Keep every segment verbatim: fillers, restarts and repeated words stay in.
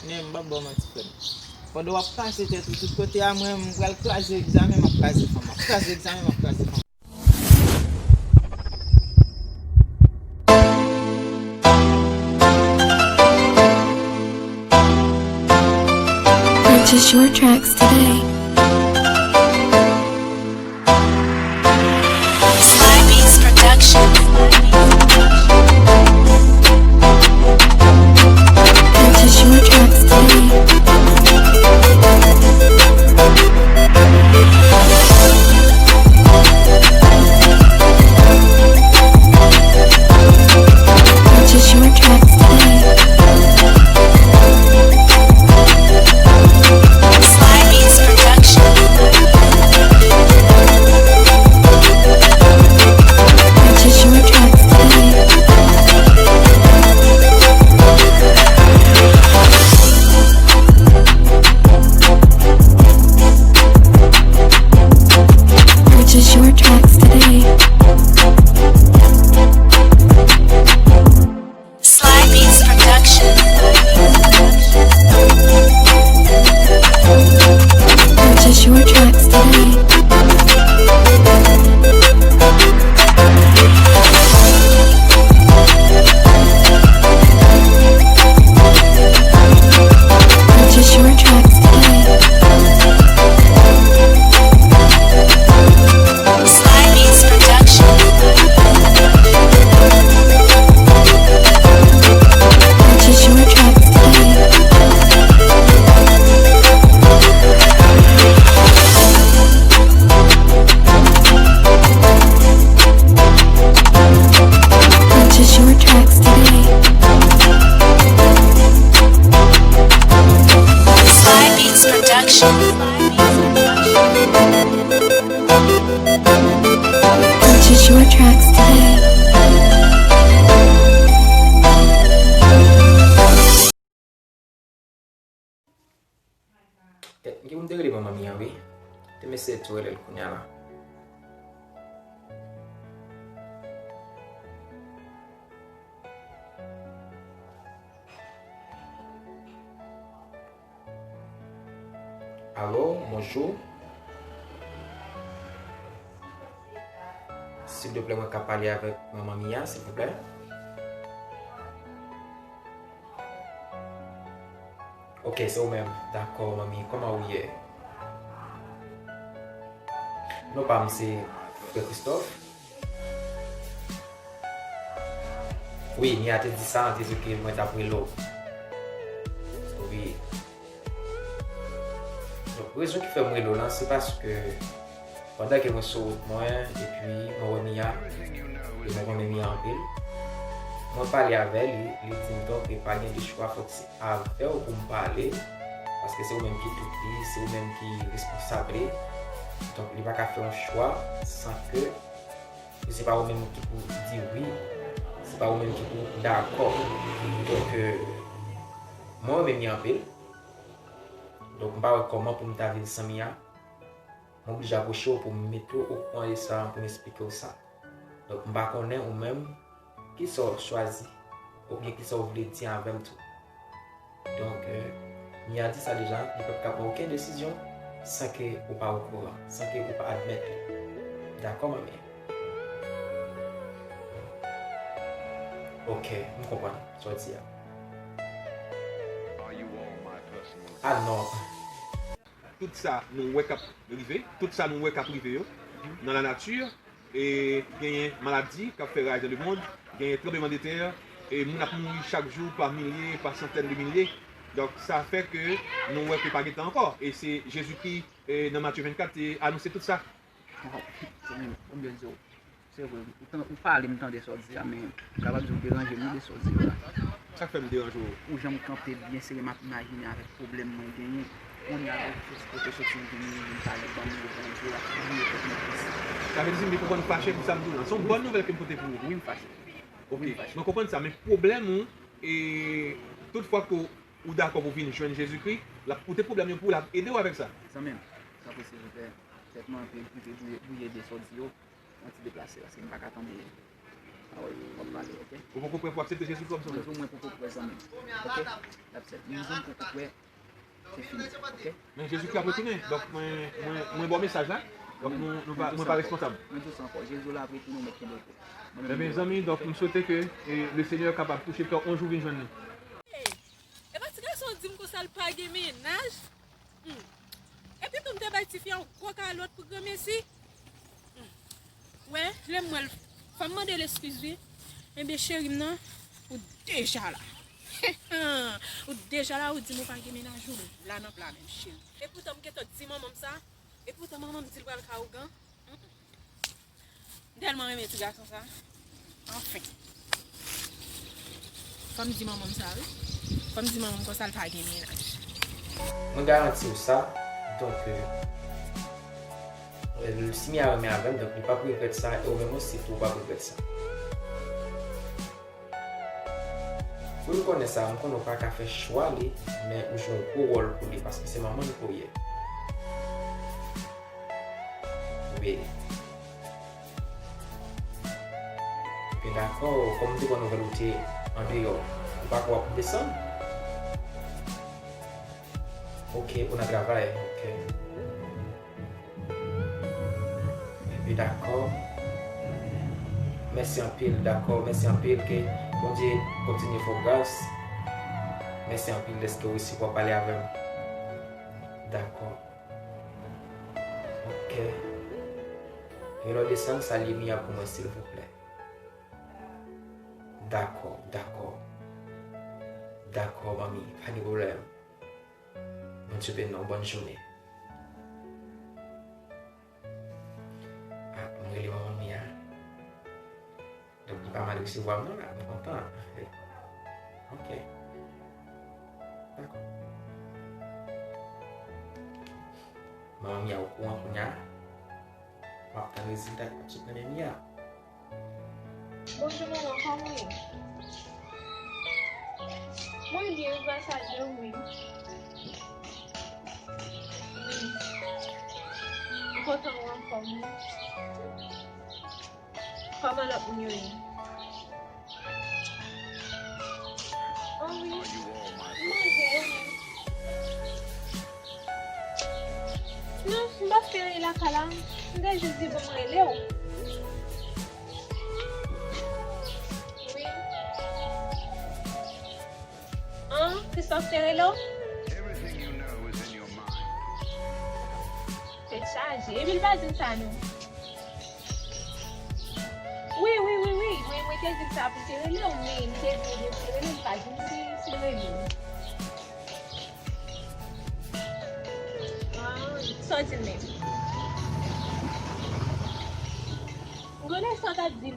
Men m p ap ba w manti, frè m. Pandan w ap pase tèt ou tout kote a, mwen, m pral kraze egzamen, m ap kraze fanm. M ap kraze egzamen, m ap kraze fanm. Purchase your tracks today. Sly Beats Production. Purchase your tracks today. Purchase your tracks today. Sly Beats Production. Purchase your tracks today. Purchase your tracks today. Sly Beats Production. Purchase your tracks today. Purchase your tracks today. Sly Beats Production. Purchase your tracks today. Purchase your tracks today. Sly Beats Production. Purchase your tracks today. Kèt, m gen pou m te rele manman Mia, wi. Te m eseye tou rele l kounye a la. Alo, bonjou. Silvouplè, mwen ka pale avèk manman Mia, silvouplè? Ok, se ou menm. Dakò, manmi. Kòman ou ye? Non pa m se Frè Christophe. Wi, Mia te di sa, an te di ke mwen t ap rele w. Wi. Donk, rezon ki fè m rele w lan, se paske pandan ke mwen sou wout mwen, epi mwen wè Mia, e mwen renmen Mia anpil, mwen pale avè li, li di m, donk, pa gen de chwa, fòk se avè w pou m pale, paske se ou menm ki tout li, se ou menm ki responsab li. Donk, li pa ka fè yon chwa san ke e se pa ou menm ki pou di wi, se pa ou menm ki pou dakò. Donk, euh, mwen renmen Mia anpil. Donk, m pa wè kòman pou m ta viv san Mia. Mwen oblije apwoche w pou m mete w okouran de sa, pou m esplike w sa. Donk, m pa konnen ou menm, kisa w chwazi, oubyen kisa w vle di avè m tou. Donk, euh, Mia di sa deja, li p ap ka pran okenn desizyon san ke ou pa okouran, san ke ou pa admèt li. Dakò, manmi? Ok, m konprann sa w di a. Ah non. Tout sa nou wè k ap rive, tout sa nou wè k ap rive yo nan lanati, e genyen maladi k ap fè raj nan lemonn, genyen tranblemanntè, e moun ap mouri chak jou pa milye, pa santèn de milye. Donk, sa fè ke nou wè ke pa gen tan ankò. E se Jezikri, e nan Matye vennkat, te anonse tout sa. Waw, zanmi m, konbyen di w? Se vre, ou tan-, ou pale, m tande sa w di a, men m kapab di w deranje m wi de sa w di yo la. Sa k fè m deranje w? Ou jan m kanpe byen sere, m ap imajine avèk pwoblèm mwen genyen. Kounye a, ou soti kote w soti, ou vin, ou vin pale ban m, ou vin di w ap bliye tèt mwen plis. Sa vle di, m te konprann ou fache pou sa m di w lan. Se yon bòn nouvèl ke m pote pou ou. Wi, m fache. Ok, mwen konprann sa, men pwoblèm ou, e tout fwa ke ou dakò pou vin jwenn Jezikri, l ap koute pwoblèm yo pou ou, l ap ede w avèk sa. Zanmi m, tanpri, silvouplè, tèt mwen anpil, m te bwouye, bwouye de sa w di yo. Yon ti deplase, paske m pa ka tande. Ou poko prè pou aksepte Jezikri kòm sovè? Mwen di w mwen poko prè, zanmi m. Oke? That's it. Mwen di w m poko prè. Se fini. Oke? Men Jezikri ap retounen. Donk, mwen, mwen, mwen ba w mesaj la. Donk, nou, nou pa, mwen pa responsab. Mwen di w sa ankò. Jezi la ap retounen, ou mèt kenbe pou. Ebyen, zanmi, donk, m swete ke, e, le Senyè kapab touche kè w yon jou vin jwenn li. Hey! E pa ti gason di m konsa l pa gen mennaj? Hmm. Epi tou m te bay tifi a yon gwo kalòt pou granmesi. Hmm. Wè, lè m wè l, fò m mande l eskiz wi. Ebyen cheri m nan, ou deja la. Ou deja la, ou di m ou pa gen mennaj, ou la nan pla menm cheri. Epoutan m gentan di manman m sa. Epoutan manman m di l pral ka ougan. M tèlman renmen ti gason sa. Anfen. Fò m di manman m sa wi. Fò m di manman m konsa l pa gen mennaj. Mwen garanti w sa. Donk, euh, si Mia renmen avè m, donk li p ap regrèt sa, e ou menm osi tou ou p ap regrèt sa. Wi, m konnen sa, m konnen w pa ka fè chwa li, men ou jwe yon gwo wòl pou li, paske se manman l ke w ye. Wi. Ebyen dakò, kòm m te pran nouvèl ou te andeyò, ou pa kwè w ap desann? Oke, ou nan travay, oke. Epi dakò. Mèsi anpil, dakò, mèsi anpil, ke Bondye kontinye fè w gras. Mèsi anpil dèske w resevwa pale avè m. Dakò. Oke. Rele w desann, salye Mia pou mwen, silvouplè. Dakò, dakò. Dakò, manmi, pa gen pwoblèm. Bondye beni w, bòn jounen. Ah, mwen rele manman Mia. Donk, li pa mal resevwa m non la, mwen kontan. Ok. Dakò. Manman Mia okouran kounye a. M ap tann rezilta k ap sot nan men Mia. Bonjou manman, kòman w ye? Mwen byen, gras a Dye, wi. Wi. M kontan w anfòm, wi. Kòman lòt moun yo ye? Oh wi. M manje, wi. Non, m p ap fè anyen lakay la. M te jis di bon m rele w. Wi. An, Christophe te rele w? Tèt chaje. Epi l pa di m sa non. Wi, wi, wi, wi. Mwen, mwen te di l sa pou l te rele w, men m te di w depi l rele m, l pa di m si, si l rele w. Ah, sa w di l menm? M konnen sa w t ap di l.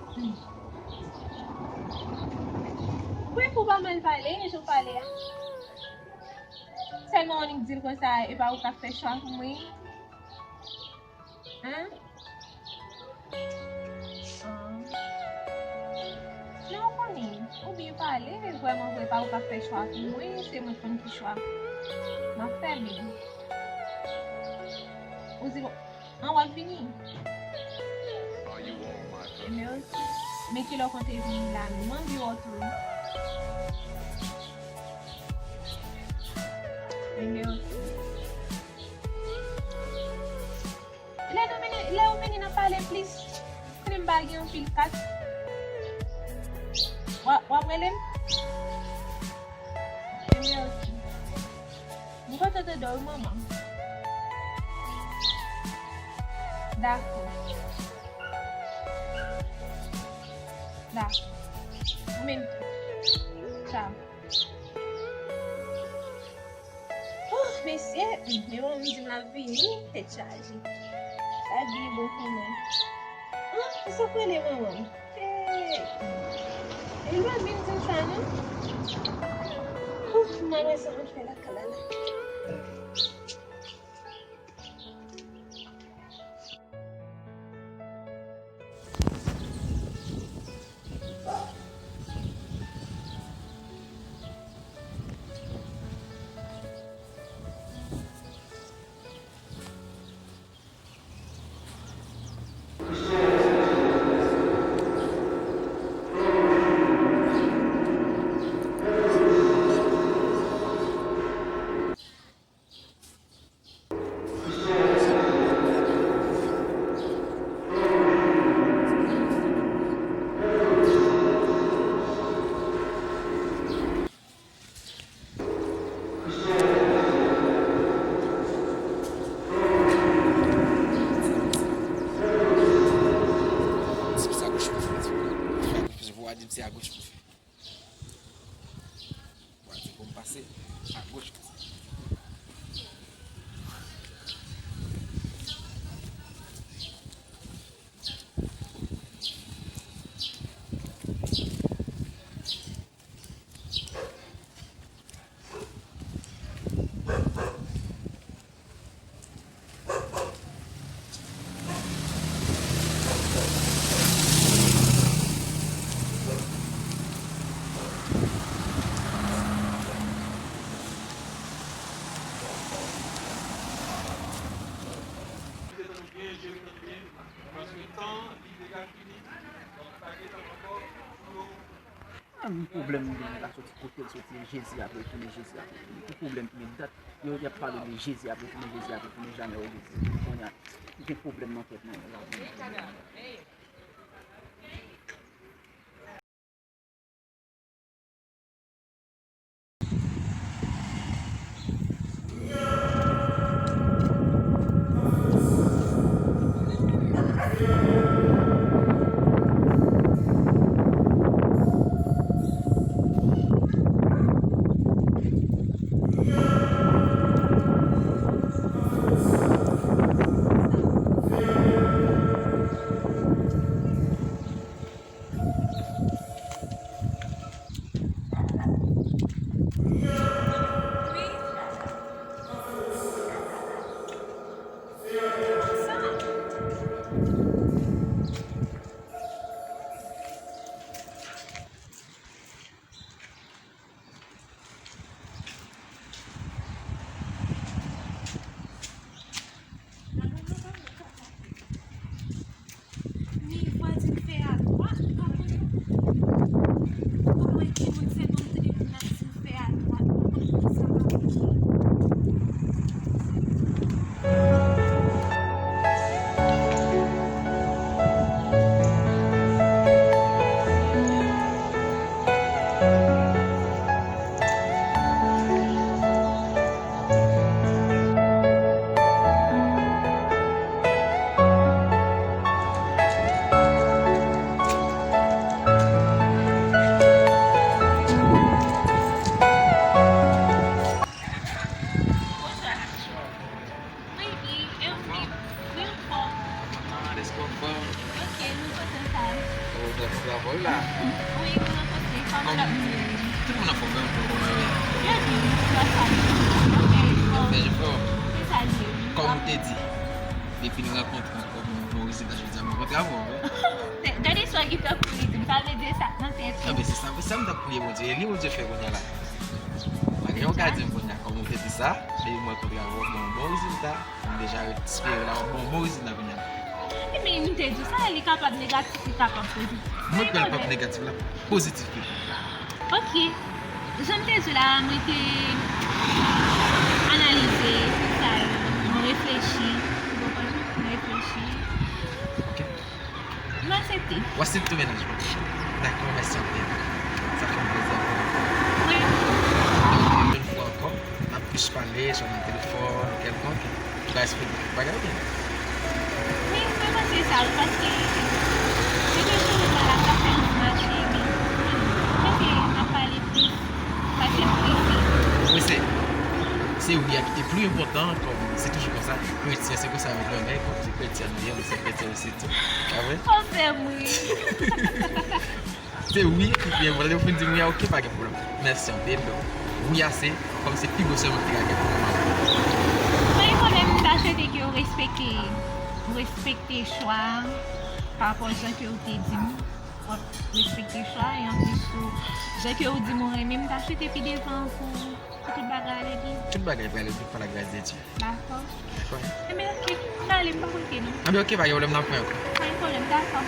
Wi, pou pa mal pale, jan w pale a. Sèlman w annik di l konsa, e pa ou k ap fè chwa pou mwen. Hein? Ah. Non, w konnen, ou byen pale, vrèman vre, pa ou k ap fè chwa pou mwen, se mwen k konn ki chwa m ap fè, men ou di, an, w ap vini? Men, men kilè w konte vini la menm? M anvi wè w tou. Men, men, Lè nou mennen, lè ou mennen n ap pale plis, konnen m pa gen anpil kat. W a, w ap rele m? Ebyen, oke. M kontan tande w, manman. Dakò. Dakò. Ou menm tou. Tchaw. Oh, mesye, men manman m di m l ap vini, tèt chaje. Sa gen bon pou mwen. Oh, se sa k rele manman m. Hey. E l pa byen di m sa, non. Oh, m al wè sa m ap fè lakay la la. Ti pye sa goch pou fè, ti pye. Fè goch pou fè, pou w a di m se agoch pou fè. Pou w a di pou m pase agoch pou fè. Menm pwoblèm m genyen la soti kote l soti, Jezi ap retounen, Jezi ap retounen. Ki pwoblèm ki gen dat yo, y ap pale de Jezi ap retounen, Jezi ap retounen, jamè yo retounen. Kounye a, m gen pwoblèm nan tèt mwen la. Ni vwazin fè a dwat, m pa konnen. Ou wè ki moun se nonm telefòn nan di m fè a dwat, m pa konnen sa pa bon. Wi, wi, e w menm? Wi, m fò. Ah, dèske w anfòm? Ok, nou pote sa. O, w ap fè travay la? Wi, nou pote. Kòman l ap di? Tout moun anfòm, men w bon, wi. Byen, wi, nou fè sa. Ok, bon. Fè jefò. Se sa l ye, wi. Kòm ou te di, depi n rankontre ankò, bon, bon, rezilta jodi a, m rankontre avè w, wi. Gade sa w gen tankou li di m, sa vle di sa nan tèt ou. Enben, se sa, se sa m t ap priye Bondye, e li Bondye fè kounye a la. Malgre w ka di m kounye a, kòm ou te di sa, depi m rankontre avè w, bon, bon rezilta. M deja espere la w ap bon, bon rezilta kounye a. Ebyen, m te di w sa, li kapab negatif, li kapab pozitif. Mwen kwè l p ap negatif, l ap pozitif pito. Ok. Jan m te di w la, mwen te analize tout sa yo, mwen reflechi, ou konprann? Mwen reflechi. Ok. M aksepte. W aksepte mennaj mwen? Dakò, mèsi anpil. Sa fè m plezi anpil. Wi. Donk, yon fwa ankò, n ap plis pale, swa nan telefòn, ou kèlkonk, ou ka eksplike tout bagay, oubyen? Wi, mwen panse sa, wi, paske se toujou bagay la ka fè nou mache, men, paske n ap pale plis. Sa se prese. Wi, se, se wi a ki te pli enpòtan, kòm se toujou konsa, kretyen, se konsa yo renmen, kòm se kretyen nou ye, wi, se kretyen wi, se tou. Pa vre? Ou fè m ri. Se wi ki pi enpòtan. Lè w fin di m wi a, ok, pa gen pwoblèm. Mèsi anpil. Donk, wi a se, kòm se pi gwo sè mwen ki te ka gen pou mwen. Pa gen pwoblèm, m ta swete ke w respekte, w respekte chwa a, pa rapò jan ke w te di m. W ap respekte chwa, e anplis tou, jan ke w di m ou renmen m, ta swete pi devan pou, pou tout bagay ale byen. Tout bagay prale byen pa la gras de Dye. Dakò. Dakò. Enben, ok, m prale, m pa prete non. Enben, ok, pa gen pwoblèm, n ap wè ankò. Pa gen pwoblèm, dakò.